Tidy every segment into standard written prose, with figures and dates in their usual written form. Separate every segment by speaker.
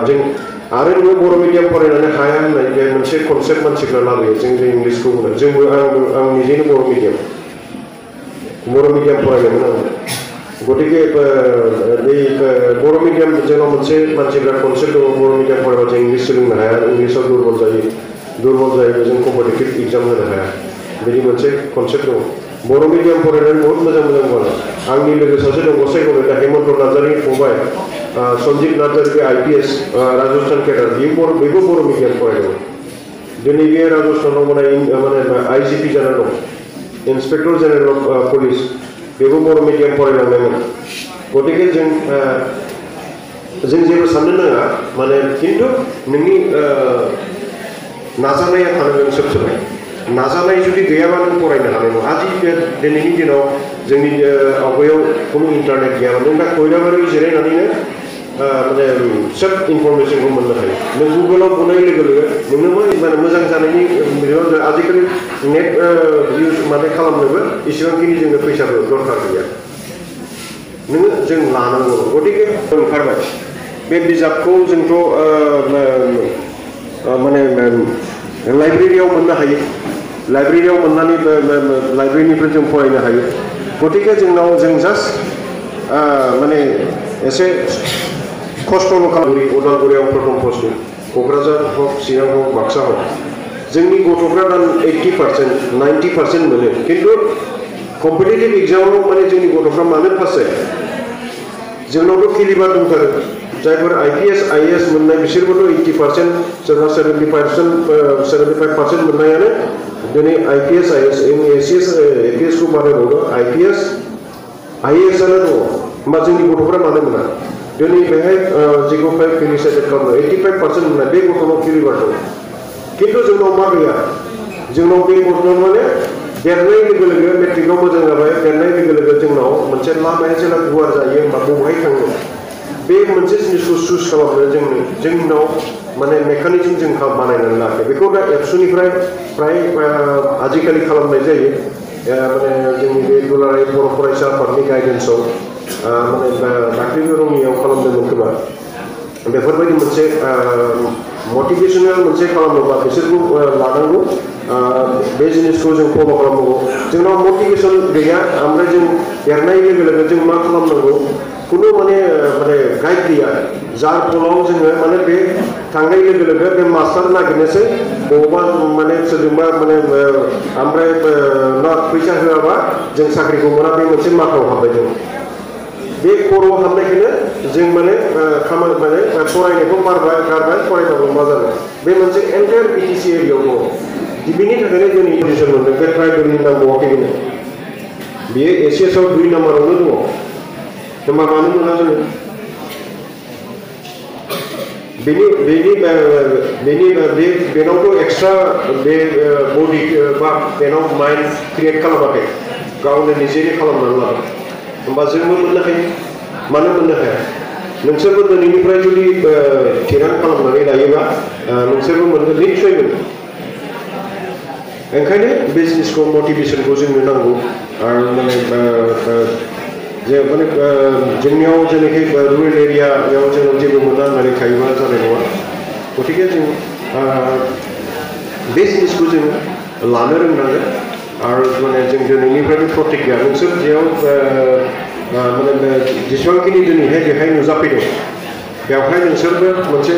Speaker 1: जों आरो नोङो बर' मिडियाम फरायनानै हाया होननाय बे मोनसे कनसेप्ट मानसिफ्रा लाबोयो जों इंलिसखौ होनो जोंबो आं निजेनो बर' मिडियाम फरायदोंमोन आं गतिके बे बर' मिडियाम जोंनाव मोनसे मानसिफ्रा कनसेप्ट दङ बर' मिडियाम फरायबा जों इंलिस सोलोंनो हाया इंलिसाव दुर्बल जायो जों कम्पिटिटिभ एग्जाम होनो हाया बिदि मोनसे कनसेप्ट दङ बर' मिडियाम फरायनानै बहुत मोजां मोजां आंनि लोगो सासे दं गसाइगावनि दा हेमन्त नार्जारि फंबाय सन्जिब नार्जारि बे IPS राजस्थान केडार बेबो बर' मिडियाम फरायदोंमोन दिनै बे राजस्थानाव माने IGP जाना दं इन्सपेक्टर जेनेरेल अफ पुलिस बेबो बर' मिडियाम फरायलांनायमोन गतिके जों जेबो साननो नाङा माने खिन्थु नोंनि नाजानाया थानांगोन सोब समाय नाजानाय जुदि गैयाबा नों फरायनो हानाय नङा दिनैनि दिनाव जोंनि आवगायाव खुनु इन्टारनेट गैयामोन नों दा खयराबारियाव जिरायनानैनो माने सोब इनफरमेसनखौ मोननो हायो नों गुगोलाव बुनाय लोगो लोगो नोंनो मोजां जानायनि आजिखालि नेट इउज माने खालामनोबो इसेबांखिनि जोंनो फैसाबो दरकार गैया नोङो जों लानांगौ गतिके ओंखारबाय बे बिजाबखौ जोंथ' माने लाइब्रेरियाव मोननो हायो लाइब्रेरियाव मोननानै लाइब्रेरिनिफ्राय जों फरायनो हायो गतिके जोंनाव जों जास्ट माने एसे खस्थ'ल' खालामो उदालगुरियाव प्रथम पस्टिं क'क्राझार हक चिरां हक बाक्सा हक जोंनि गथ'फ्रा दा 80% 90% मोनो खिन्थु कम्पिटिटिभ एग्जामाव माने जोंनि गथ'फ्रा मानो पास जाया जोंनावथ' केलिबार दंथारो जायफोर IPS IAS मोननाय बिसोरबोथ' 80% सोरबा 75% मोननायानो दिनै IPS IAS APS खौ बानायबावो IPS IAS आनो दङ होमबा जोंनि गथ'फ्रा मानो मोना दिनै बेहाय जिखौ फेलिसिटेट खालामो 85% मोननाय बे गथ'नाव केलिबार दं खिन्थु जोंनाव मा गैया जोंनाव बे गथ'नाव माने देरनाय लोगो लोगो मेट्रिकआव मोजां जाबाय देरनाय लोगो लोगो जोंनाव मोनसे लामाया जेला गुवार जायो होमबा बबेहाय थाङो बे मोनसे जिनिसखौ चुज खालामनो जोंनाव माने मेकानिजम जों बानायनानै लायाखै बेखौ दा एबसुनिफ्राय फ्राय आजिखालि खालामनाय जायो माने जोंनि बे दुलाराय बर' फरायसा आफादनि गाइडेन्सआव माने दाख्लैबो रङियाव खालामदोंमोन खोमा बेफोरबायदि मोनसे मटिभेसनेल मोनसे खालामोबा बिसोरखौ लानांगौ बे जिनिसखौ जों फल' खालामनांगौ जोंनाव मटिभेसन गैया ओमफ्राय जों देरनाय लोगो लोगो जों मा खालामनांगौ खुनु माने गाइड गैया जार फलाव जोङो माने बे थांनाय लोगो लोगो बे मास्टार नागिरनोसै बबावबा माने सोरजोंबा माने ओमफ्राय ना फैसा होआबा जों साख्रिखौ मोना बे मोनसे माथाव हाबबाय जों बे खर'आव हाबनायखौनो जों माने खामानि माने फरायनायखौ गारबाय फरायनांगौ मा जानो बे मोनसे एन्टायार BTC एरियायाव दङ बिनि थाखायनो जोंनि एडुकेसन मोनदों बे ट्राइबेलनि नांबावाखै बेनो बेयो ACS आव 2 नाम्बारावनो दङ होमबा मानो मोना जोङो बेनावथ' एक्सट्रा बे बडि बा बेनाव माइन्ड क्रिएट खालामाखै गावनो निजेनो खालामनानै लादों होमबा जोंबो मोननो हायो मानो मोननो हाया नोंसोरबो दिनैनिफ्राय जुदि थिरां खालामनानै लायोबा नोंसोरबो मोनगोन निश्चय मोनो ओंखायनो बे जिनिसखौ मटिभेसनखौ जोंनो नांगौ आरो माने जोंनियाव जेनाखि रुरेल एरियायाव जोंनाव जेबो मोना होननानै थायोबा जानाय नङा गतिके जों बे जिनिसखौ जों लानो रोंनांगोन आरो माने जों दिनैनिफ्रायनो प्रटेक्ट गैया नोंसोर जेराव माने जेसेबांखिनि दिनैहाय बेहाय नुजाफैदों बेवहाय नोंसोरबो मोनसे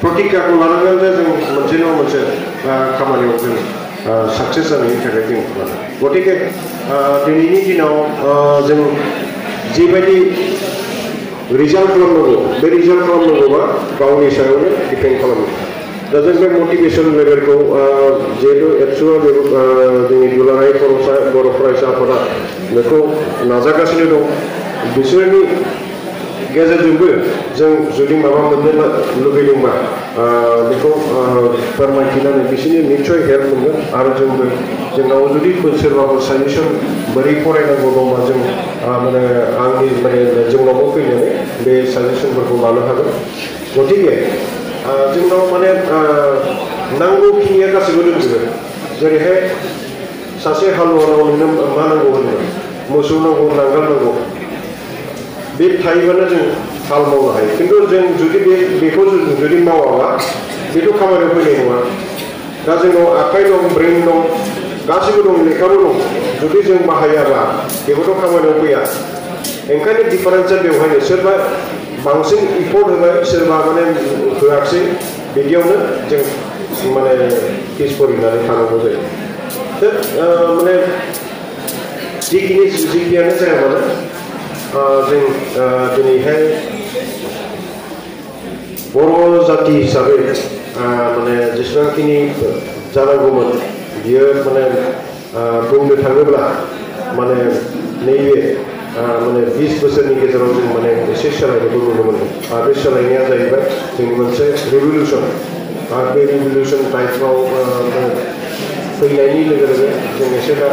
Speaker 1: प्रतिज्ञाखौ लानांगोन जे जों मोनसे नङा मोनसे खामानियाव जों साक्सेस जानायनि थाखाय जों गतिके दिनैनि दिनाव जों जिबायदि रिजाल्ट खालामनांगौ बे रिजाल्ट खालामनांगौबा गावनि सायावनो डिपेन्ड खालामो दा जों बे मटिभेसन लेभेलखौ जिहेतु एबसुआ जोंनि दुलाराय बर' फरायसा आफादा बेखौ नाजागासिनो दं बिसोरनि गेजेरजोंबो जों जुदि माबा मोननो लुबैदोंबा बेखौ फोरमायथिनानै बिसोरनि निस्सय हेल्प मोनगोन आरो जोंबो जोंनाव जुदि सोरबाफोर साजेसन बोरै फरायनांगौ दंबा जों माने आंनि माने जोंनावबो फैनानै बे साजेसनफोरखौ लानो हागोन गतिके जोंनाव माने नांगौखिनिया गासैबो दंजोबो जेरैहाय सासे हालुवानाव नोंनो मा नांगौ होनोबा मोसौ नांगौ नांगोल नांगौ बे थायोबानो जों हाल मावनो हायो खिन्थु जों जुदि बेखौ जुदि मावाब्ला बेथ' खामानियाव फैनाय नङा दा जोंनाव आखाइ दं ब्रेन दं गासिबो दं लेखाबो दं जुदि जों बाहायाबा बेखौथ' खामानियाव फैया ओंखायनो डिफारेन्सआ बेवहायनो सोरबा बांसिन इफर्ट होबाय सोरबा माने होआखिसै बिदियावनो जों माने केस फरिनानै थानांगौ जायो माने जिखियानो जाया मानो जों दिनैहाय बर' जाति हिसाबै माने जेसेबांखिनि जानांगौमोन बियो माने बुंनो थाङोब्ला माने नैबे माने 20 बोसोरनि गेजेराव जों माने एसे सोलायनायखौ नुनो मोनदों आरो बे सोलायनाया जाहैबाय जोंनि मोनसे रिभलिउसन आरो बे रिभलिउसन टाइपआव फैनायनि लोगो लोगो जों एसे दा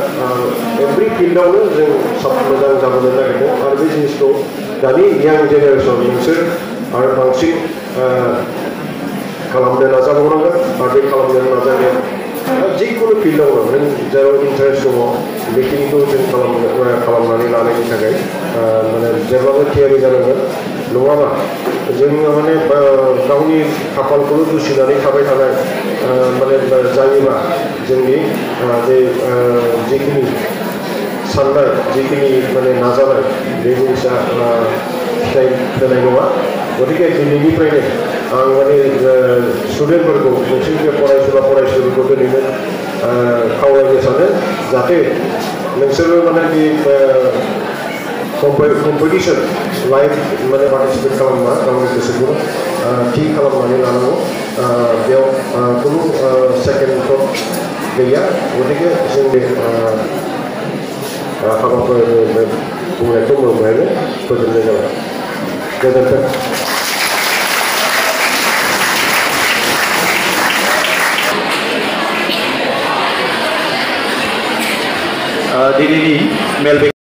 Speaker 1: एभ्रि फिल्डआवनो जों मोजां जाबोनो नागिरदों आरो बे जिनिसखौ दानि यां जेनेरेसन नोंसोर आरो बांसिन खालामनो नाजाबावनांगोन आरो बे खालामनो नाजानाया जिखुनु फिल्डआवनो नों जेराव इन्टारेस्ट दङ बेखिनिखौ जों खालामनानै लानायनि थाखाय माने जेब्लाबो थियारि जानांगोन नङाबा जोङो माने गावनि खाफालखौल' दुसिनानै थाबाय थानाय माने जायोबा जोंनि बे जिखिनि साननाय जिखिनि माने नाजानाय बे जिनिसा फिथाइ होनाय नङा गतिके दिनैनिफ्रायनो आं माने स्टुडेन्टफोरखौ नोंसोरनि फरायसुलिफोरखौ दिनैनो खावलायनो सानो जाहाथे नोंसोरबो माने बे कम्पिटिसन लाइफ माने पार्टिसिपेट खालामना गावनि गोसोखौ थि खालामनानै लानांगौ बेयाव खुनु सेकेन्ड थट गैया गतिके जोंनि हाबाफोर बुंनायखौ बेवहायनो फोजोबनाय जाबाय गोजोन्थों
Speaker 2: दिनैनि मेल